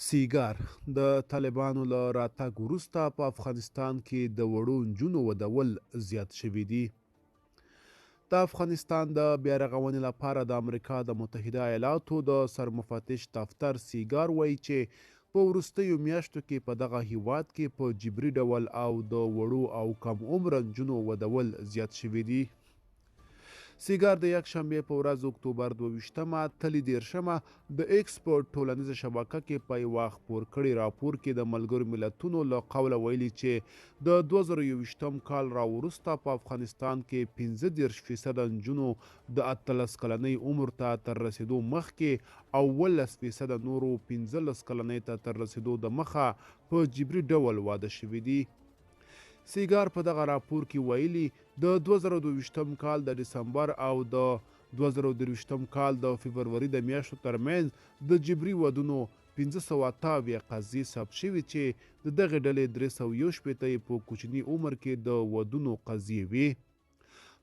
سیګار د طالبانو له راتګ وروسته په افغانستان کې د وړو نجونو ودول زیات شوي دي. د افغانستان د بیارغونې لپاره د امریکا د متحده ایالاتو د سرمفتش دفتر سیګار وایي چې په وروستیو میاشتو کې په دغه هیواد کې په جبري ډول او د وړو او کم عمره نجونو ودول زیات شوي دي. سیګار د یکشنبې په ورځ اکتوبر 22مه، تلې 30مه، د ایکس په ټولنیزه شبکه کې په یوه خپور کړي راپور کې د ملګرو ملتونو له قوله ویلي چې د 2021 کال را وروسته په افغانستان کې 35% نجونو د 18 کلنۍ عمر ته تر رسېدو مخکې او 17% نورو 15 کلنۍ ته تر رسېدو د مخه په جبري ډول واده شوي دي. سیګار په دغه راپور کې ویلي، د 2022 کال د دسمبر او د 2023 کال د فبروري د میاشتو ترمنځ د جبري ودونو 578 قضیې ثبت شوي چې د دغې ډلې 361 یې په کوچني عمر کې د ودونو قضیې وې.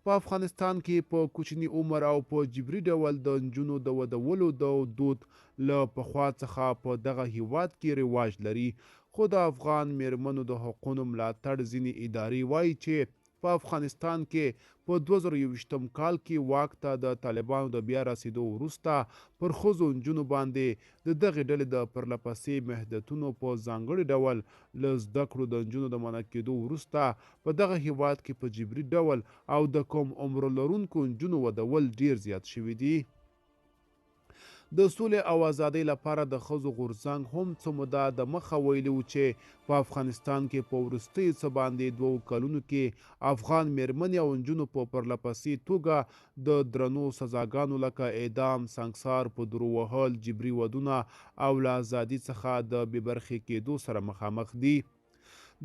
په افغانستان کې په کوچني عمر او په جبري ډول د نجونو د ودولو د دود له پخوا څخه په دغه هیواد کې رواج لري، خو د افغان میرمنو د حقونو ملاتړ ځینې ادارې وایي چې په افغانستان کې په 2021 کال کې واک ته د طالبانو د بیا رسېدو وروسته پر ښځو نجونو باندې د دغې ډلې د پرلپسې محدودیتونو په ځانګړي ډول له زده کړو د نجونو د منع کېدو وروسته په دغه هیواد کې په جبري ډول او د کم عمر لرونکو نجونو ودول ډیر زیات شوي دي. د سولې او ازادۍ لپاره د ښځو غورځنګ هم څه موده د مخه ویلي وو چې په افغانستان کې په وروستیو څه باندې 2 کلونو کې افغان میرمنې او نجونو په پرلپسې توګه د درنو سزاګانو لکه اعدام، سنګسار، په درو وهل، جبري ودونه او له ازادي څخه د بې برخې کېدو سره مخامخ دي.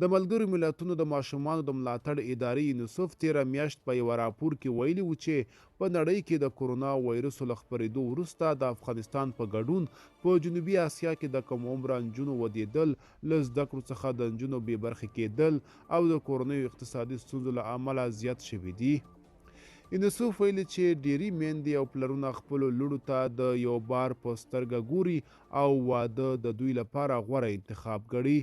د ملګرو ملتونو د ماشومانو د ملاتړ ادارې یونیسف تېره میاشت په یوه راپور کې ویلي وو چې په نړۍ کې د کرونا ویروسو له خپرېدو وروسته د افغانستان په ګډون په جنوبي اسیا کې د کم عمره نجونو ودېدل، له زده کړو څخه د نجونو بې برخې کېدل او د کورنیو اقتصادي ستونزو له امله زیات شوي دي. یونیسف ویلي چې ډېری میندې او پلرونه خپلو لوڼو ته د یو بار په سترګه ګوري او واده د دوی لپاره غوره انتخاب ګڼي.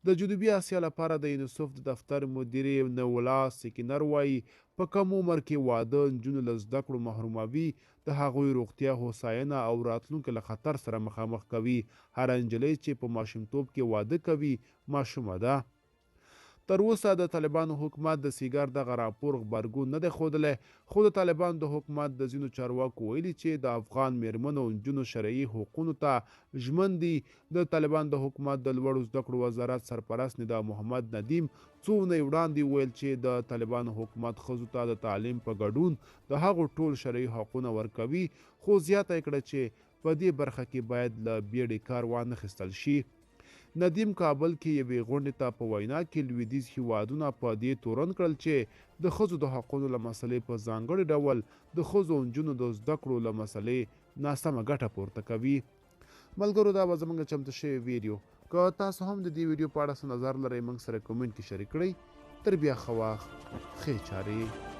د جنوبي اسیا لپاره د یونیسف د دفتر مدیرې نولا سکینر وایي، په کم عمر کې واده نجونو له زده کړو محروموي، د هغوی روغتیا، هوساینه او راتلونکې له خطر سره مخامخ کوي. هره نجلۍ چې په ماشومتوب کې واده کوي ماشومه ده. تر اوسه د طالبانو حکومت د سیګار دغه راپور غبرګون نه دی ښودلی، خو د طالبانو د حکومت د ځینو چارواکو ویلي چې د افغان میرمنو او نجونو شرعي حقونو ته ژمن دي. د طالبانو د حکومت د لوړو زده کړو وزارت سرپرست ندا محمد ندیم څو اونۍ وړاندې وویل چې د طالبانو حکومت ښځو ته د تعلیم په ګډون د هغو ټول شرعي حقونه ورکوي، خو زیاته یې کړه چې په دې برخه کې باید له بیړې کار وانخیستل شي. ندیم کابل کې یوې غونډې ته په وینا کې لویدیځ هیوادونه په دې تورن کړل چې د ښځو د حقونو له مسلې په ځانګړي ډول د ښځو او نجونو د زده کړو له مسلې ناسمه ګټه پورته کوي. ملګرو، دا به زموږ چمتو شوې ویډیو. که تاسو هم د دې ویډیو په اړه څه نظر لرئ، موږ سره کومنټ کې شریک کړئ. تر بیا ښه وخت، ښې چارې.